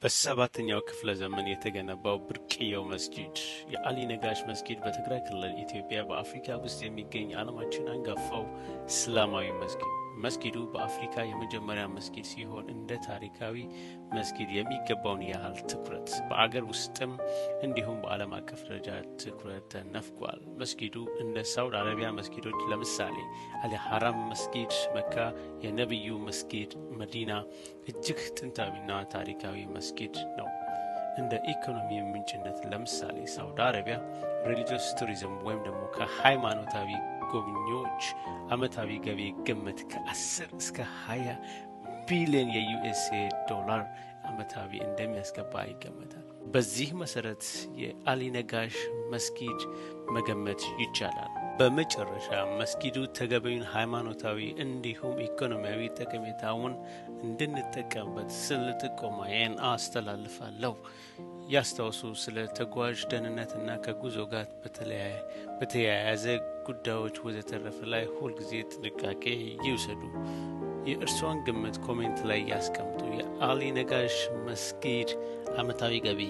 በሰባተኛው ክፍለ ዘመን የተገነባው ብርቅዬው መስጊድ የአሊ ነጋሽ መስጊድ በትግራይ ክልል ኢትዮጵያ በአፍሪካ ውስጥ የሚገኝ ዓለማችን አንጋፋው እስላማዊ መስጊድ። መስጊዱ በአፍሪካ የመጀመሪያ መስጊድ ሲሆን እንደ ታሪካዊ መስጊድ የሚገባውን ያህል ትኩረት በአገር ውስጥም እንዲሁም በዓለም አቀፍ ደረጃ ትኩረት ተነፍጓል። መስጊዱ እንደ ሳውዲ አረቢያ መስጊዶች ለምሳሌ አል ሐራም መስጊድ መካ፣ የነቢዩ መስጊድ መዲና እጅግ ጥንታዊና ታሪካዊ መስጊድ ነው። እንደ ኢኮኖሚ ምንጭነት ለምሳሌ ሳውዲ አረቢያ religious tourism ወይም ደግሞ ከሃይማኖታዊ ጎብኚዎች አመታዊ ገቢ ግምት ከ10 እስከ 20 ቢሊዮን የ USA ዶላር አመታዊ እንደሚያስገባ ይገመታል። በዚህ መሰረት የአሊ ነጋሽ መስጊድ መገመት ይቻላል። በመጨረሻ መስጊዱ ተገቢውን ሃይማኖታዊ እንዲሁም ኢኮኖሚያዊ ጠቀሜታውን እንድንጠቀምበት ስል ጥቆማዬን አስተላልፋለሁ። ያስታውሱ፣ ስለ ተጓዥ ደህንነትና ከጉዞ ጋር በተያያዘ ጉዳዮች ወዘተረፈ ላይ ሁልጊዜ ጥንቃቄ ይውሰዱ። የእርስዎን ግምት comment ላይ ያስቀምጡ። የአሊ ነጋሽ መስጊድ አመታዊ ገቢ